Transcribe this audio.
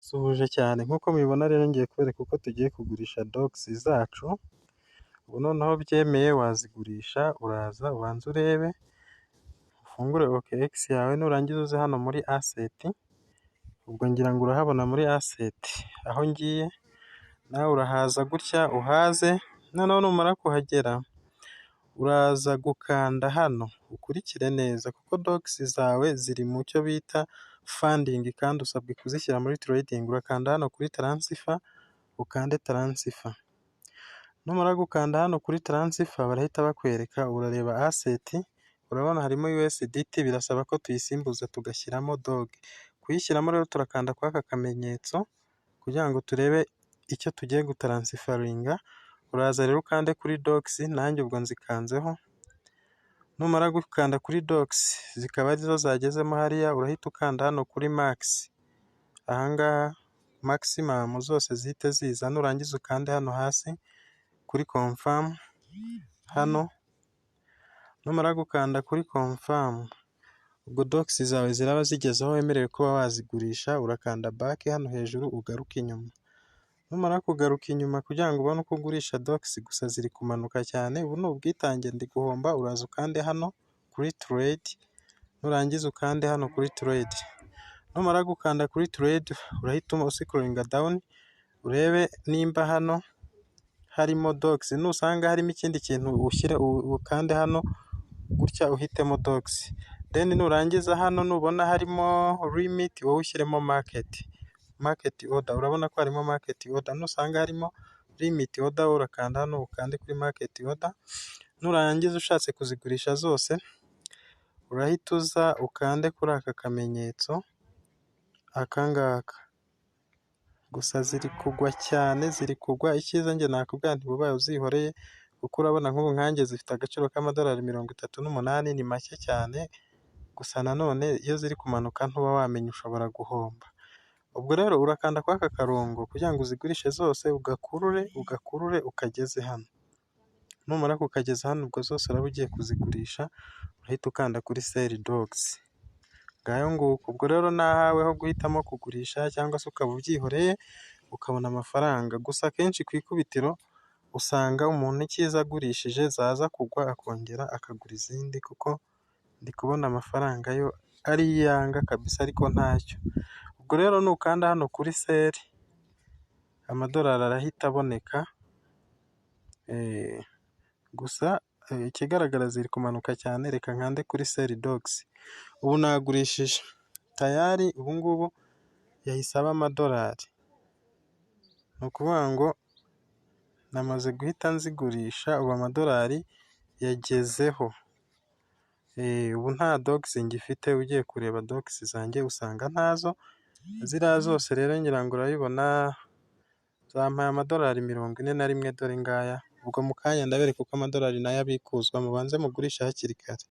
Ndabasuhuje cyane. Nk'uko mubibona rero, ngiye kubereka uko tugiye kugurisha Dogs zacu. Ubu noneho byemeye, wazigurisha. Uraza ubanze urebe, ufungure OKX yawe, nurangiza uze hano muri asset. Ubwo ngira ngo urahabona muri asset aho ngiye, nawe urahaza gutya uhaze. Noneho numara kuhagera, uraza gukanda hano, ukurikire neza, kuko Dogs zawe ziri mu cyo bita funding kandi usabwe kuzishyira muri trading. Urakanda hano kuri transfer, ukande transfer. Numara gukanda hano kuri transfer, barahita bakwereka. Urareba asset, urabona harimo USDT, birasaba ko tuyisimbuza tugashyiramo Dog. Kuyishyiramo rero, turakanda kuri aka kamenyetso kugira ngo turebe icyo tugiye gutransferringa. Uraza rero ukande kuri Dogs, nanjye ubwo nzikanzeho. Numara gukanda kuri Dogs, zikaba arizo zagezemo hariya, urahita ukanda hano kuri max, ahangaha maximum, zose zihite ziza. Nurangiza ukande hano hasi kuri confirm hano. Numara gukanda kuri confirm, ubwo Dogs zawe ziraba zigeze aho wemerewe kuba wazigurisha. Urakanda back hano hejuru, ugaruke inyuma. Numara kugaruka inyuma kugira ngo ubone uko ugurisha Dogs, gusa ziri kumanuka cyane, ubu ni ubwitange, ndi guhomba. Uraza ukande hano kuri trade, nurangiza ukande hano kuri trade. Numara gukanda kuri trade, urahita uscrollinga down, urebe nimba hano harimo Dogs. Nusanga harimo ikindi kintu, ushyire, ukande hano gutya, uhitemo Dogs. Then nurangiza hano, nubona harimo limit, wowe ushyiremo market order. Urabona ko harimo market order. Nusanga harimo limit order, urakanda hano ukande kuri market order. Nurangiza, ushatse kuzigurisha zose, urahita uza ukande kuri aka kamenyetso aka ngaka. Gusa ziri kugwa cyane, ziri kugwa. Icyiza njye nakubwira nti ubaye uzihoreye, kuko urabona nk'ubu nkanjye zifite agaciro k'amadolari 38, ni make cyane. Gusa nanone iyo ziri kumanuka ntuba wamenya, ushobora guhomba. Ubwo rero urakanda kuri aka karongo kugira ngo uzigurishe zose, ugakurure, ugakurure ukageze hano. Numara kukageza hano, ubwo zose uraba ugiye kuzigurisha, urahita ukanda kuri sell Dogs. Ngayo nguko. Ubwo rero ni ahawe ho guhitamo kugurisha cyangwa se ukaba ubyihoreye ukabona amafaranga. Gusa akenshi ku ikubitiro usanga umuntu icyiza agurishije zaza kugwa akongera akagura izindi, kuko ndi kubona amafaranga yo ari iyanga kabisa, ariko ntacyo. Ubwo rero nukanda hano kuri sell, amadolari arahita aboneka. Gusa ikigaragara ziri kumanuka cyane. Reka nkande kuri sell Dogs. Ubu nagurishije tayari, ubu ngubu yahise aba amadolari. Ni ukuvuga ngo namaze guhita nzigurisha, ubu amadolari yagezeho. Ubu nta Dogs ngifite, ugiye kureba Dogs zanjye usanga ntazo. Ziriya zose rero ngira ngo urabibona, zampaye amadolari 41, dore ngaya. Ubwo mu kanya ndabereka uko amadolari nayo abikuzwa, mubanze mugurishe hakiri kare.